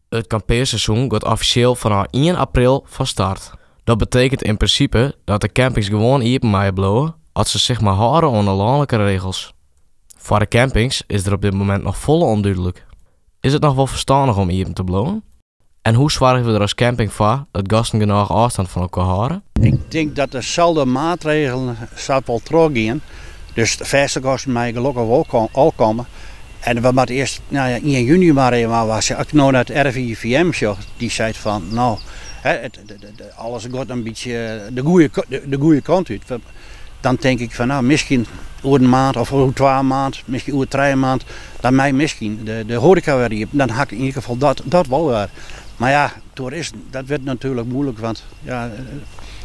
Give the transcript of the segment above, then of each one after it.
It kampearseizoen giet offisjeel fanôf ien april fan start. Dat betekent yn prinsipe dat de campings gewoan iepen meie bliuwe as se sich mar hâlde oan de lanlike regels. Foar de campings is der op dit momint noch folle ûndúdlik. Is it noch wol ferstannich om iepen te bliuwen? En hoe soargje we der as camping foar dat gasten genôch ôfstân fan elkoar hâlde? Ik tink dat deselde maatregelen sa wol trochgean. Dus de fêste gasten meie gelokkich wol al komme. En we moatte earst, nou ja, ien juny mar even ôfwachtsje. As ik no nei it RIVM sjoch, dy seit fan, no, hè, it, alles giet in bytsje de goede, de goede kant út. Dan tink ik fan, no, miskien oer in maand of oer twa maand, miskien oer trije maand, dan mei miskien de, de hoareka wer iepen. Dan ha ik yn ieder gefal dat, dat wol wer. Mar ja, toeristen, dat wurdt natuerlik moeilik, want ja,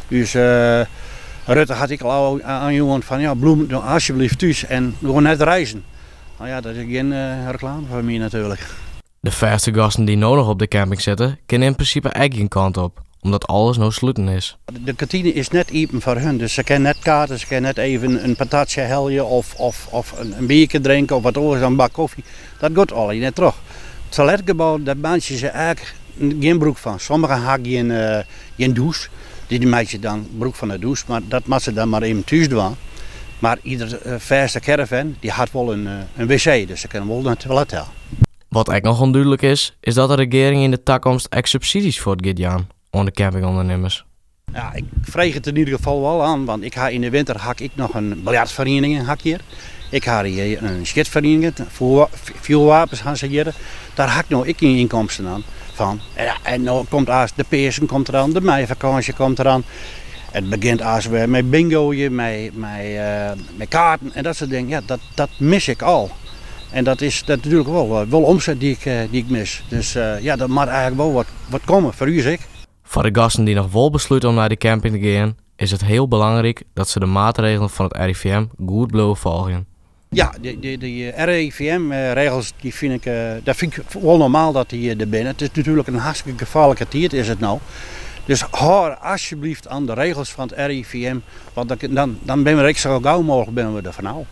ús uh, Rutte hat ek al oanjûn fan ja, bliuw no alsjeblieft thús en gewoan net reizen. No ja, dat is gjin uh, reklame foar my natuerlik. De fêste gasten dy't no noch op de camping sitte, kinne yn prinsipe ek gjin kant op, omdat alles no sluten is. De kantine is net iepen foar hun, dus se kinne net kaarte, se kinne net even in patatsje helje of, of, of in, in bierke drinke of wat oars, in bak kofje. Dat giet allegear net troch. It toiletgebou, dêr meitsje se eigentlik gjin brûk fan. Sommigen ha gjin, uh, gjin dûs, dy meitsje dan brûk fan de dûs, mar dat moatte se dan mar even thús dwaan. Mar ieder uh, fêste caravan, dy hat wol in, uh, in wc, dus se kinne wol nei it toilet ta. Wat ek noch ûndúdlik is, is dat de regearing yn de takomst ek subsydzjes fuort giet jaan oan de campingûndernimmers. Ja, ik freegje it yn ieder gefal wol oan, want ik ha yn de winter ha ik noch in biljartferiening ha ik hjir. Ik ha hjir in sjitferiening, fjoerwapens ha se hjir. Dêr ha ik no ek gjin ynkomsten oan fan. En, en no komt aanst de Peasen komt deroan, de meifakânsje komt deroan. It begjint aanst wer mei bingojen, mei, mei, uh, mei kaarten en dat soart dingen. Ja, dat, dat mis ik al. En dat is dat natuerlik wol, wol omset dy't ik, dy't ik mis. Dus uh, ja, dat moat eigentlik wol wat, wat komme, foar ús ek. Foar de gasten dy't noch wol beslute om nei de camping te gean, is it hiel belangryk dat se de maatregelen fan it RIVM goed bliuwe folgjen. Ja, de, de RIVM-regels dy fyn ik, dat fyn ik wol normaal dat dy der binne. It is natuerlik in hartstikke gefaarlike tiid is it no. Dus hâld alsjeblieft oan de regels fan it RIVM, want dan, dan, dan binne we ek sa gau mooglik binne we der fanôf.